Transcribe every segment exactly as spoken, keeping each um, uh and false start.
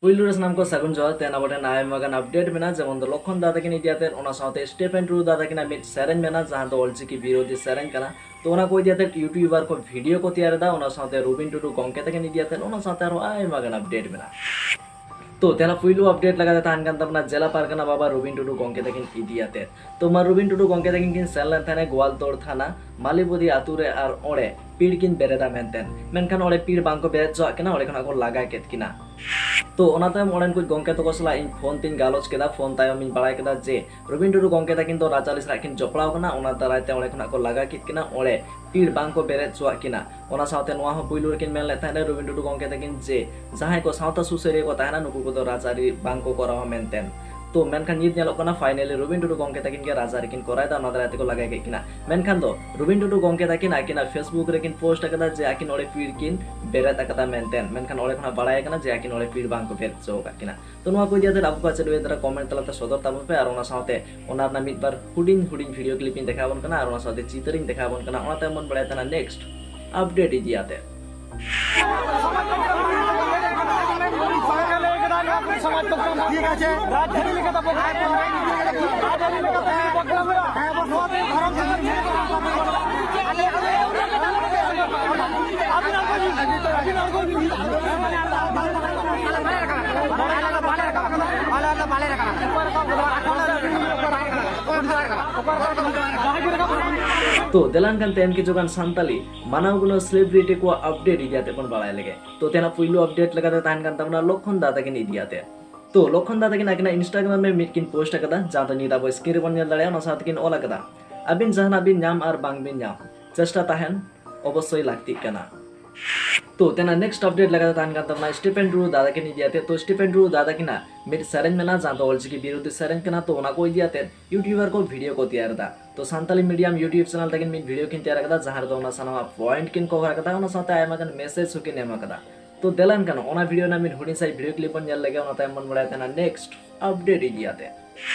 ᱯᱩᱭᱞᱩ ᱨᱮ ᱥᱟᱱᱟᱢ ᱠᱚ ᱥᱟᱹᱜᱩᱱ ᱡᱚᱦᱟᱨ᱾ ᱛᱮᱦᱮᱧ ᱟᱵᱚ ᱴᱷᱮᱱ ᱟᱭᱢᱟ ᱜᱟᱱ ᱟᱯᱰᱮᱴ ᱢᱮᱱᱟᱜᱼᱟ, ᱡᱮᱢᱚᱱ ᱫᱚ ᱞᱚᱠᱷᱚᱱ ᱫᱟ ᱛᱟᱹᱠᱤᱱ ᱤᱫᱤ ᱟᱛᱮᱫ, ᱚᱱᱟ ᱥᱟᱶᱛᱮ ᱥᱴᱤᱯᱷᱮᱱ ᱴᱩᱰᱩ ᱫᱟ ᱛᱟᱹᱠᱤᱱᱟᱜ ᱢᱤᱫ ᱥᱮᱨᱮᱧ ᱢᱮᱱᱟᱜᱼᱟ, ᱡᱟᱦᱟᱸ ᱫᱚ ᱚᱞᱪᱤᱠᱤ ᱵᱤᱨᱳᱫᱷᱤ ᱥᱮᱨᱮᱧ ᱠᱟᱱᱟ᱾ ᱛᱚ ᱚᱱᱟ ᱠᱚ ᱤᱫᱤ ᱟᱛᱮᱫ ᱭᱩᱴᱤᱭᱩᱵᱟᱨ ᱠᱚ ᱵᱷᱤᱰᱤᱭᱳ ᱠᱚ ᱛᱮᱭᱟᱨ ᱮᱫᱟ, ᱚᱱᱟ ᱥᱟᱶᱛᱮ ᱨᱚᱵᱤᱱ ᱴᱩᱰᱩ ᱜᱚᱢᱠᱮ ᱛᱟᱹᱠᱤᱱ ᱤᱫᱤ ᱟᱛᱮᱫ, ᱚᱱᱟ ᱥᱟᱶᱛᱮ ᱟᱨᱦᱚᱸ ᱟᱭᱢᱟ ᱜᱟᱱ ᱟᱯᱰᱮᱴ ᱢᱮᱱᱟᱜᱼᱟ᱾ ᱛᱚ ᱛᱮᱦᱮᱧᱟᱜ ᱯᱩᱭᱞᱩ ᱟᱯᱰᱮᱴ ᱞᱮᱠᱟᱛᱮ ᱛᱟᱦᱮᱱ ᱠᱟᱱ ᱛᱟᱵᱚᱱᱟ ᱡᱮᱞᱟ ᱯᱟᱨᱜᱟᱱᱟ ᱵᱟᱵᱟ ᱨᱚᱵᱤᱱ ᱴᱩᱰᱩ ᱜᱚᱢᱠᱮ ᱛᱟᱹᱠᱤᱱ ᱤᱫᱤ ᱟᱛᱮᱫ᱾ ᱛᱚ ᱢᱟ ᱨᱚᱵᱤᱱ ᱴᱩᱰᱩ ᱜᱚᱢᱠᱮ ᱛᱟᱹᱠᱤᱱ ᱠᱤᱱ ᱥᱮᱱ ᱞᱮᱱ ᱛᱟᱦᱮᱱᱟ ᱜᱳᱣᱟᱞᱛᱳᱲ ᱛᱷᱟᱱᱟ ᱢᱟᱞᱤᱵᱚᱫᱤ ᱟᱛᱳ ᱨᱮ, ᱟᱨ ᱚᱸᱰᱮ ᱯᱤᱲ ᱠᱤᱱ ᱵᱮᱨᱮᱫᱟ ᱢᱮᱱᱛᱮ, ᱢᱮᱱᱠᱷᱟᱱ ᱚᱸᱰᱮ ᱯᱤᱲ ᱵᱟᱝᱠᱚ ᱵᱮᱨᱮᱫ ᱦᱚᱪᱚᱣᱟᱜ ᱠᱤᱱᱟ, ᱚᱸᱰᱮ ᱠᱷᱚᱱᱟᱜ ᱠᱚ ᱞᱟᱜᱟ ᱠᱮᱫ ᱠᱤᱱᱟ᱾ ᱛᱚ ᱚᱱᱟ ᱛᱟᱭᱚᱢ ᱚᱸᱰᱮᱱ ᱠᱚ ᱜᱚᱢᱠᱮ ᱛᱟᱠᱚ ᱥᱟᱞᱟᱜ ᱤᱧ ᱯᱷᱳᱱ ᱛᱤᱧ ᱜᱟᱞᱚᱪ ᱠᱮᱫᱟ᱾ ᱯᱷᱳᱱ ᱛᱟᱭᱚᱢ ᱤᱧ ᱵᱟᱲᱟᱭ ᱠᱮᱫᱟ ᱡᱮ ᱨᱚᱵᱤᱱ ᱴᱩᱰᱩ ᱜᱚᱢᱠᱮ ᱛᱟᱹᱠᱤᱱ ᱫᱚ ᱨᱟᱡᱽᱟᱹᱨᱤ ᱥᱟᱞᱟᱜ ᱠᱤᱱ ᱡᱚᱯᱲᱟᱣ ᱠᱟᱱᱟ, ᱚᱱᱟ ᱫᱟᱨᱟᱭ ᱛᱮ ᱚᱸᱰᱮ ᱠᱷᱚᱱᱟᱜ ᱠᱚ ᱞᱟᱜᱟ ᱠᱮᱫ ᱠᱤᱱᱟ, ᱚᱸᱰᱮ ᱯᱤᱲ ᱵᱟᱝ ᱠᱚ ᱵᱮᱨᱮᱫ ᱦᱚᱪᱚᱣᱟᱜ ᱠᱤᱱᱟ᱾ ᱚᱱᱟ ᱥᱟᱶᱛᱮ ᱱᱚᱣᱟ ᱦᱚᱸ ᱯᱩᱭᱞᱩ ᱨᱮᱠᱤᱱ ᱢᱮᱱ ᱞᱮᱫ ᱛᱟᱦᱮᱸᱫ ᱨᱚᱵᱤᱱ ᱴᱩᱰᱩ ᱜᱚᱢᱠᱮ ᱛᱟᱹᱠᱤᱱ ᱡᱮ ᱡᱟᱦᱟᱸᱭ ᱠᱚ ᱥᱟᱶᱛᱟ ᱥᱩᱥᱟᱹᱨᱤᱭᱟᱹ ᱠᱚ ᱛᱟᱦᱮᱱᱟ, ᱱᱩᱠᱩ ᱠᱚᱫᱚ ᱨᱟᱡᱽᱟᱹᱨᱤ ᱵᱟᱝ ᱠᱚ ᱠᱚᱨᱟᱣᱟ ᱢᱮᱱᱛᱮ᱾ ᱛᱚ ᱢᱮᱱᱠᱷᱟᱱ ᱱᱤᱛ ᱧᱮᱞᱚᱜ ᱠᱟᱱᱟ ᱯᱷᱟᱭᱱᱟᱞᱤ ᱨᱚᱵᱤᱱ ᱴᱩᱰᱩ ᱜᱚᱢᱠᱮ ᱛᱟᱹᱠᱤᱱ ᱜᱮ ᱨᱟᱡᱽᱟᱹᱨᱤ ᱠᱤᱱ ᱠᱚᱨᱟᱣ ᱮᱫᱟ, ᱚᱱᱟ ᱫᱟᱨᱟᱭ ᱛᱮᱠᱚ ᱞᱟᱜᱟ ᱠᱮᱫ ᱠᱤᱱᱟ᱾ ᱢᱮᱱᱠᱷᱟᱱ ᱫᱚ ᱨᱚᱵᱤᱱ ᱴᱩᱰᱩ ᱜᱚᱢᱠᱮ ᱛᱟᱹᱠᱤᱱ ᱟᱹᱠᱤᱱᱟᱜ ᱯᱷᱮᱥᱵᱩᱠ ᱨᱮᱠᱤᱱ ᱯᱳᱥᱴ ᱟᱠᱟᱫᱟ ᱡᱮ ᱟᱹᱠᱤᱱ ᱚᱸᱰᱮ ᱯᱤᱲ ᱠᱤᱱ ᱵᱮᱨᱮᱫ ᱟᱠᱟᱫᱟ ᱢᱮᱱᱛᱮ, ᱢᱮᱱᱠᱷᱟᱱ ᱚᱸᱰᱮ ᱠᱷᱚᱱᱟᱜ ᱵᱟᱲᱟᱭ ᱠᱟᱱᱟ ᱡᱮ ᱟᱹᱠᱤᱱ ᱚᱸᱰᱮ ᱯᱤᱲ ᱵᱟᱝ ᱠᱚ ᱵᱮᱨᱮᱫ ᱦᱚᱪᱚ ᱟᱠᱟᱫ ᱠᱤᱱᱟ᱾ ᱛᱚ ᱱᱚᱣᱟ ᱠᱚ ᱤᱫᱤ ᱠᱟᱛᱮ ᱟᱵᱚ ᱠᱚᱣᱟᱜ ᱪᱮᱫ ᱩᱭᱦᱟᱹᱨ ᱛᱟᱨᱟ ᱠᱚᱢᱮᱱᱴ ᱛᱟᱞᱟᱛᱮ ᱥᱚᱫᱚᱨ ᱛᱟᱵᱚᱱ ᱯᱮ, ᱟᱨ ᱚᱱᱟ ᱥᱟᱶᱛᱮ ᱚᱱᱟ ᱨᱮᱱᱟᱜ ᱢᱤᱫ ᱵᱟᱨ ᱦᱩᱰᱤᱧ ᱦᱩᱰᱤᱧ ᱵᱷᱤᱰᱤᱭᱳ ᱠᱞᱤᱯ ᱤᱧ ᱫᱮᱠᱷᱟᱣ ᱟᱵᱚᱱ ᱠᱟᱱᱟ, ᱟᱨ ᱚᱱᱟ ᱥᱟᱶᱛᱮ ᱪᱤᱛᱟᱹᱨ ᱤᱧ ᱫᱮᱠᱷᱟᱣ ᱟᱵᱚᱱ ᱠᱟᱱᱟ᱾ ᱚᱱᱟ ᱛᱟᱭᱚᱢ ᱵᱚᱱ ᱵᱟᱲᱟᱭᱟ ᱛᱟᱦᱮᱱᱟ ᱱᱮᱠᱥᱴ ᱟᱯᱰᱮᱴ ᱤᱫᱤ ᱟᱛᱮ᱾ ᱴᱷᱤᱠ ᱟᱪᱷᱮ, ᱨᱟᱡᱽᱟᱹᱨᱤ ᱞᱮᱠᱟᱛᱮ ᱵᱚᱱ, ᱨᱟᱡᱽᱟᱹᱨᱤ ᱞᱮᱠᱟᱛᱮ ᱵᱚᱱ ᱯᱨᱳᱜᱨᱟᱢ ᱮᱫᱟ᱾ ᱦᱮᱸ, ᱵᱚᱱ ᱱᱚᱣᱟ ᱫᱚ ᱫᱷᱚᱨᱚᱢ ᱥᱟᱹᱜᱩᱱ ᱟᱹᱵᱤᱱ ᱟᱬᱜᱚ ᱵᱤᱱ᱾ ᱛᱚ ᱫᱮᱞᱟᱱ ᱠᱟᱱ ᱛᱮᱱ ᱠᱤᱪᱷᱩ ᱜᱟᱱ ᱥᱟᱱᱛᱟᱞᱤ ᱢᱟᱱᱟᱣ ᱜᱩᱱᱟᱹᱣ ᱥᱮᱞᱤᱵᱨᱤᱴᱤ ᱠᱚᱣᱟᱜ ᱟᱯᱰᱮᱴ ᱤᱫᱤ ᱟᱛᱮ ᱵᱚᱱ ᱵᱟᱲᱟᱭ ᱞᱮᱜᱮ᱾ ᱛᱚ ᱛᱮᱦᱮᱧᱟᱜ ᱯᱩᱭᱞᱩ ᱟᱯᱰᱮᱴ ᱞᱮᱠᱟᱛᱮ ᱛᱟᱦᱮᱱ ᱠᱟᱱ ᱛᱟᱵᱚᱱᱟ ᱞᱚᱠᱷᱚᱱ ᱫᱟ ᱛᱟᱹᱠᱤᱱ ᱤᱫᱤ ᱟᱛᱮ᱾ ᱛᱚ ᱞᱚᱠᱷᱚᱱ ᱫᱟ ᱛᱟᱹᱠᱤᱱ ᱟᱹᱠᱤᱱᱟᱜ ᱤᱱᱥᱴᱟᱜᱨᱟᱢ ᱨᱮ ᱢᱤᱫ ᱠᱤᱱ ᱯᱳᱥᱴ ᱟᱠᱟᱫᱟ, ᱡᱟᱦᱟᱸ ᱫᱚ ᱱᱤᱛ ᱟᱵᱚ ᱥᱠᱨᱤᱱ ᱨᱮᱵᱚᱱ ᱧᱮᱞ ᱫᱟᱲᱮᱭᱟᱜᱼᱟ᱾ ᱚᱱᱟ ᱥᱟᱶ ᱛᱮᱠᱤᱱ ᱚᱞ ᱟᱠᱟᱫᱟ, ᱟᱹᱵᱤᱱ ᱡᱟᱦᱟᱱᱟᱜ ᱵᱤᱱ ᱧᱟᱢ ᱟᱨ ᱵᱟᱝ ᱵᱤᱱ ᱧᱟᱢ, ᱪᱮᱥᱴᱟ ᱛᱟᱦᱮᱱ ᱚᱵᱚᱥᱥᱳᱭ ᱞᱟᱹᱠᱛᱤᱜ ᱠᱟᱱᱟ᱾ ᱛᱚ ᱛᱮᱱᱟᱜ ᱱᱮᱠᱥᱴ ᱟᱯᱰᱮᱴ ᱞᱮᱠᱟᱛᱮ ᱛᱟᱦᱮᱱ ᱠᱟᱱ ᱛᱟᱵᱚᱱᱟ ᱥᱴᱤᱯᱷᱮᱱ ᱴᱩᱰᱩ ᱫᱟᱫᱟ ᱠᱤᱱ ᱤᱫᱤ ᱟᱛᱮ᱾ ᱛᱚ ᱥᱴᱤᱯᱷᱮᱱ ᱴᱩᱰᱩ ᱫᱟᱫᱟ ᱠᱤᱱᱟᱜ ᱢᱤᱫ ᱥᱮᱨᱮᱧ ᱢᱮᱱᱟᱜᱼᱟ, ᱡᱟᱦᱟᱸ ᱫᱚ ᱚᱞᱪᱤᱠᱤ ᱵᱤᱨᱳᱫᱷᱤ ᱥᱮᱨᱮᱧ ᱠᱟᱱᱟ᱾ ᱛᱚ ᱚᱱᱟ ᱠᱚ ᱤᱫᱤ ᱟᱛᱮ ᱭᱩᱴᱤᱭᱩᱵᱟᱨ ᱠᱚ ᱵᱷᱤᱰᱤᱭᱳ ᱠᱚ ᱛᱮᱭᱟᱨ ᱮᱫᱟ᱾ ᱛᱚ ᱥᱟᱱᱛᱟᱞᱤ ᱢᱤᱰᱤᱭᱟᱢ ᱭᱩᱴᱤᱭᱩᱵ ᱪᱮᱱᱮᱞ ᱛᱟᱹᱠᱤᱱ ᱢᱤᱫ ᱵᱷᱤᱰᱤᱭᱳ ᱠᱤᱱ ᱛᱮᱭᱟᱨ ᱟᱠᱟᱫᱟ, ᱡᱟᱦᱟᱸ ᱨᱮᱫᱚ ᱚᱱᱟ ᱥᱟᱱᱟᱢᱟᱜ ᱯᱚᱭᱮᱱᱴ ᱠᱤᱱ ᱠᱚᱵᱷᱟᱨ ᱟᱠᱟᱫᱟ, ᱚᱱᱟ ᱥᱟᱶᱛᱮ ᱟᱭᱢᱟ ᱜᱟᱱ ᱢᱮᱥᱮᱡᱽ ᱦᱚᱸᱠᱤᱱ ᱮᱢ ᱟᱠᱟᱫᱟ᱾ ᱛᱚ ᱫᱮᱞᱟᱱ ᱠᱟᱱᱟ, ᱚᱱᱟ ᱵᱷᱤᱰᱤᱭᱳ ᱨᱮᱱᱟᱜ ᱢᱤᱫ ᱦᱩᱰᱤᱧ ᱥᱟᱹᱦᱤᱡ ᱵᱷᱤᱰᱤᱭᱳ ᱠᱞᱤᱯ ᱵᱚᱱ ᱧᱮᱞ ᱞᱮᱜᱮ, ᱚᱱᱟ ᱛᱟᱭᱚᱢ ᱵᱚᱱ ᱵᱟᱲᱟᱭ ᱛᱟᱦᱮᱱᱟ ᱱᱮᱠᱥᱴ ᱟᱯᱰᱮᱴ ᱤᱫᱤ ᱟᱛᱮ᱾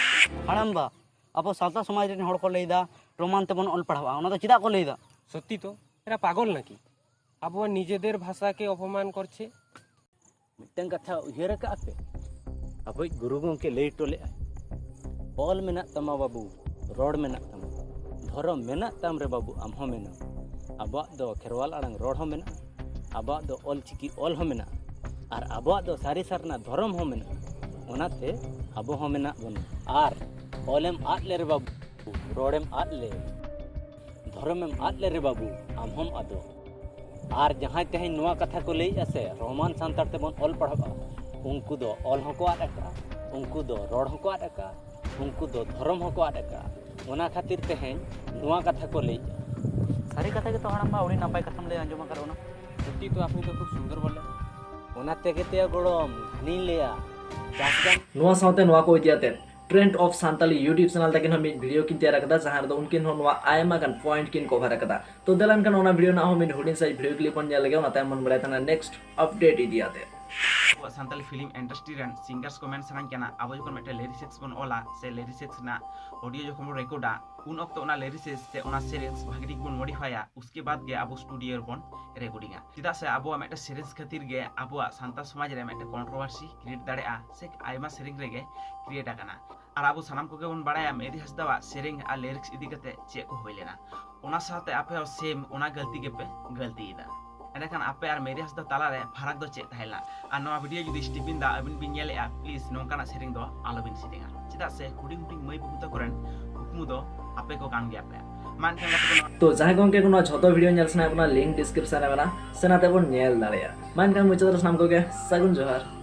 ᱦᱟᱲᱟᱢᱵᱟ, ᱟᱵᱚ ᱥᱟᱶᱛᱟ ᱥᱚᱢᱟᱡᱽ ᱨᱮᱱ ᱦᱚᱲ ᱠᱚ ᱞᱟᱹᱭᱫᱟ ᱨᱳᱢᱟᱱ ᱛᱮᱵᱚᱱ ᱚᱞ ᱯᱟᱲᱦᱟᱣᱟ, ᱚᱱᱟ ᱫᱚ ᱪᱮᱫᱟᱜ ᱠᱚ ᱞᱟᱹᱭᱫᱟ? সত্যি তো, এরা পাগল নাকি? আবহাওয়া নিজেদের ভাষাকে অপমান করছে। ᱢᱤᱫᱴᱟᱝ ᱠᱟᱛᱷᱟ ᱩᱭᱦᱟᱹᱨ ᱟᱠᱟᱫᱼᱟ ᱯᱮ? ᱟᱵᱚᱭᱤᱡ ᱜᱩᱨᱩ ᱜᱚᱢᱠᱮ ᱞᱟᱹᱭ ᱦᱚᱴᱚ ᱞᱮᱫᱼᱟᱭ, "ᱚᱞ ᱢᱮᱱᱟᱜ ᱛᱟᱢᱟ ᱵᱟᱹᱵᱩ, ᱨᱚᱲ ᱢᱮᱱᱟᱜ ᱛᱟᱢᱟ, ᱫᱷᱚᱨᱚᱢ ᱢᱮᱱᱟᱜ ᱛᱟᱢ ᱨᱮ ᱵᱟᱹᱵᱩ, ᱟᱢ ᱦᱚᱸ ᱢᱮᱱᱟᱢ᱾" ᱟᱵᱚᱣᱟᱜ ᱫᱚ ᱠᱷᱮᱨᱣᱟᱞ ᱟᱲᱟᱝ ᱨᱚᱲ ᱦᱚᱸ ᱢᱮᱱᱟᱜᱼᱟ, ᱟᱵᱚᱣᱟᱜ ᱫᱚ ᱚᱞ ᱪᱤᱠᱤ ᱚᱞ ᱦᱚᱸ ᱢᱮᱱᱟᱜᱼᱟ, ᱟᱨ ᱟᱵᱚᱣᱟᱜ ᱫᱚ ᱥᱟᱹᱨᱤ ᱥᱟᱨᱱᱟ ᱫᱷᱚᱨᱚᱢ ᱦᱚᱸ ᱢᱮᱱᱟᱜᱼᱟ᱾ ᱚᱱᱟᱛᱮ ᱟᱵᱚ ᱦᱚᱸ ᱢᱮᱱᱟᱜ ᱵᱚᱱᱟ᱾ ᱟᱨ ᱚᱞᱮᱢ ᱟᱫ ᱞᱮᱨᱮ ᱵᱟᱹᱵᱩ, ᱨᱚᱲᱮᱢ ᱟᱫ ᱞᱮ, ᱫᱷᱚᱨᱚᱢᱮᱢ ᱟᱫ ᱞᱮᱨᱮ ᱵᱟᱹᱵᱩ, ᱟᱢ ᱦᱚᱸᱢ ᱟᱫᱚᱜ᱾ ᱟᱨ ᱡᱟᱦᱟᱸᱭ ᱛᱮᱦᱮᱧ ᱱᱚᱣᱟ ᱠᱟᱛᱷᱟ ᱠᱚ ᱞᱟᱹᱭᱮᱫᱼᱟ ᱥᱮ, ᱨᱳᱢᱟᱱ ᱥᱟᱱᱛᱟᱲ ᱛᱮᱵᱚᱱ ᱚᱞ ᱯᱟᱲᱦᱟᱜᱼᱟ, ᱩᱱᱠᱩ ᱫᱚ ᱚᱞ ᱦᱚᱸᱠᱚ ᱟᱫ ᱟᱠᱟᱫᱼᱟ, ᱩᱱᱠᱩ ᱫᱚ ᱨᱚᱲ ᱦᱚᱸᱠᱚ ᱟᱫ ᱟᱠᱟᱫᱼᱟ, ᱩᱱᱠᱩ ᱫᱚ ᱫᱷᱚᱨᱚᱢ ᱦᱚᱸᱠᱚ ᱟᱫ ᱟᱠᱟᱫᱼᱟ᱾ ᱚᱱᱟ ᱠᱷᱟᱹᱛᱤᱨ ᱛᱮᱦᱮᱧ ᱱᱚᱣᱟ ᱠᱟᱛᱷᱟ ᱠᱚ ᱞᱟᱹᱭᱮᱫᱼᱟ᱾ ᱥᱟᱹᱨᱤ ᱠᱟᱛᱷᱟ ᱜᱮᱛᱚ ᱦᱟᱲᱟᱢ ᱵᱟ, ᱟᱹᱰᱤ ᱱᱟᱯᱟᱭ ᱠᱟᱛᱷᱟᱢ ᱞᱟᱹᱭ ᱟᱸᱡᱚᱢ ᱟᱠᱟᱫ ᱵᱚᱱᱟ᱾ ᱥᱚᱛᱤ ᱛᱚ ᱟᱯᱱᱤ ᱛᱚ ᱠᱷᱩᱵ ᱥᱩᱱᱫᱚᱨ ᱵᱚᱞᱮ᱾ ᱚᱱᱟ ᱛᱮᱜᱮ ᱛᱮᱭᱟ ᱜᱚᱲᱚᱢ, ᱦᱟᱹᱱᱤᱧ ᱞᱟᱹᱭᱟ, ᱪᱟᱥ ᱜᱟᱱ ᱱᱚᱣᱟ ᱥᱟᱶᱛᱮ ᱱᱚᱣᱟ ᱠᱚ ᱤᱫᱤ ᱟᱛᱮ Trend of Santali YouTube channel ᱛᱟᱹᱠᱤᱱ ᱦᱚᱸ ᱢᱤᱫ video ᱠᱤᱱ ᱛᱮᱭᱟᱨ ᱟᱠᱟᱫᱟ, ᱡᱟᱦᱟᱸ ᱨᱮᱫᱚ ᱩᱱᱠᱤᱱ ᱦᱚᱸ ᱱᱚᱣᱟ ᱟᱭᱢᱟ ᱜᱟᱱ point ᱠᱤᱱ cover ᱟᱠᱟᱫᱟ᱾ ᱛᱚ ᱫᱮᱞᱟ ᱮᱱᱠᱷᱟᱱ ᱚᱱᱟ video ᱨᱮᱱᱟᱜ ᱦᱚᱸ ᱢᱤᱫ ᱦᱩᱰᱤᱧ ᱥᱟᱹᱦᱤᱡ video clip ᱵᱚᱱ ᱧᱮᱞ ᱞᱮᱜᱮ, ᱚᱱᱟ ᱛᱟᱭᱚᱢ ᱵᱚᱱ ᱵᱟᱲᱟᱭ ᱛᱟᱦᱮᱱᱟ next update ᱤᱫᱤ ᱟᱛᱮ᱾ ᱟᱵᱚᱣᱟᱜ ᱥᱟᱱᱛᱟᱞᱤ film industry ᱨᱮᱱ singers ᱠᱚ ᱢᱮᱱ ᱥᱟᱱᱟᱧ ᱠᱟᱱᱟ, ᱟᱵᱚ ᱡᱚᱠᱷᱚᱱ ᱢᱤᱫᱴᱮᱱ lyricist ᱵᱚᱱ ᱚᱞᱟ ᱥᱮ lyricist ᱨᱮᱱᱟᱜ audio ᱡᱚᱠᱷᱚᱱ ᱵᱚᱱ ᱨᱮᱠᱚᱨᱰᱟ, ᱩᱱ ᱚᱠᱛᱚ ᱚᱱᱟ lyricist ᱥᱮ ᱚᱱᱟ ᱥᱮᱨᱮᱧ ᱵᱷᱟᱜᱤ ᱴᱷᱤᱠ ᱵᱚᱱ modifyᱟ, ᱩᱥᱠᱮ ᱵᱟᱫ ᱜᱮ ᱟᱵᱚ studio ᱨᱮᱵᱚᱱ recordingᱟ᱾ ᱪᱮᱫᱟᱜ ᱥᱮ ᱟᱵᱚᱣᱟᱜ ᱢᱤᱫᱴᱮᱱ ᱥᱮᱨᱮᱧ ᱠᱷᱟᱹᱛᱤᱨ ᱜᱮ ᱟᱵᱚᱣᱟᱜ ᱥᱟᱱᱛᱟᱲ ᱥᱚᱢᱟᱡᱽ ᱨᱮ ᱢᱤᱫᱴᱮᱱ controversy create ᱫᱟᱲᱮᱭᱟᱜᱼᱟ ᱥᱮ ᱟᱭᱢᱟ ᱥᱮᱨᱮᱧ ᱨᱮᱜᱮ create ᱟᱠᱟᱱᱟ᱾ ᱟᱨ ᱟᱵᱚ ᱥᱟᱱᱟᱢ ᱠᱚᱜᱮ ᱵᱚᱱ ᱵᱟᱲᱟᱭᱟ ᱢᱮᱨᱤ ᱦᱟᱸᱥᱫᱟᱣᱟᱜ ᱥᱮᱨᱮᱧ ᱟᱨ lyrics ᱤᱫᱤ ᱠᱟᱛᱮ ᱪᱮᱫ ᱠᱚ ᱦᱩᱭ ᱞᱮᱱᱟ᱾ ᱚᱱᱟ ᱥᱟᱶᱛᱮ ᱟᱯᱮ ᱦᱚᱸ same ᱚᱱᱟ ᱜᱟᱹᱞᱛᱤ ᱜᱮᱯᱮ ᱜᱟᱹᱞᱛᱤᱭᱮᱫᱟ᱾ ᱮᱸᱰᱮᱠᱷᱟᱱ ᱟᱯᱮ ᱟᱨ ᱢᱮᱨᱤ ᱦᱟᱸᱥᱫᱟ ᱛᱟᱞᱟᱨᱮ ᱯᱷᱟᱨᱟᱠ ᱫᱚ ᱪᱮᱫ ᱛᱟᱦᱮᱸ ᱞᱮᱱᱟ? ᱟᱨ ᱱᱚᱣᱟ video ᱡᱩᱫᱤ ᱥᱴᱤᱯᱤᱱ ᱫᱟ ᱟᱹᱵᱤᱱ ᱵᱤᱱ ᱧᱮᱞᱮᱫᱼᱟ, please ᱱᱚᱝᱠᱟᱱᱟᱜ ᱥᱮᱨᱮᱧ ᱫᱚ ᱟᱞᱚᱵᱤᱱ ᱥᱮᱨᱮᱧᱟ᱾ ᱪᱮᱫᱟᱜ ᱥᱮ ᱦᱩᱰᱤᱧ ᱦᱩᱰᱤᱧ ᱢᱟᱹᱭ ᱵᱟᱹᱵᱩ ᱛᱟᱠᱚ ᱨᱮᱱ ᱠᱩᱠᱢᱩ ᱫᱚ ᱟᱯᱮ ᱠᱚ ᱠᱟᱱ ᱜᱮᱭᱟ ᱯᱮ᱾ ᱢᱟ ᱮᱱᱠᱷᱟᱱ ᱜᱟᱛᱮ ᱠᱚ, ᱱᱚᱣᱟ ᱛᱚ ᱡᱟᱦᱟᱸᱭ ᱜᱚᱢᱠᱮ ᱠᱚ ᱱᱚᱣᱟ ᱡᱷᱚᱛᱚ video ᱧᱮᱞ ᱥᱟᱱᱟᱭᱮᱫ ᱵᱚᱱᱟ, link description ᱨᱮ ᱢᱮᱱᱟᱜᱼᱟ, ᱥᱮᱱ ᱟᱛᱮ ᱵᱚᱱ ᱧᱮᱞ ᱫᱟᱲᱮᱭᱟᱜᱼᱟ᱾ ᱢᱟ ᱮᱱᱠᱷᱟᱱ ᱢᱩᱪᱟᱹᱫ ᱨᱮ ᱥᱟᱱᱟᱢ ᱠᱚᱜᱮ ᱥᱟᱹᱜᱩᱱ ᱡᱚᱦᱟᱨ᱾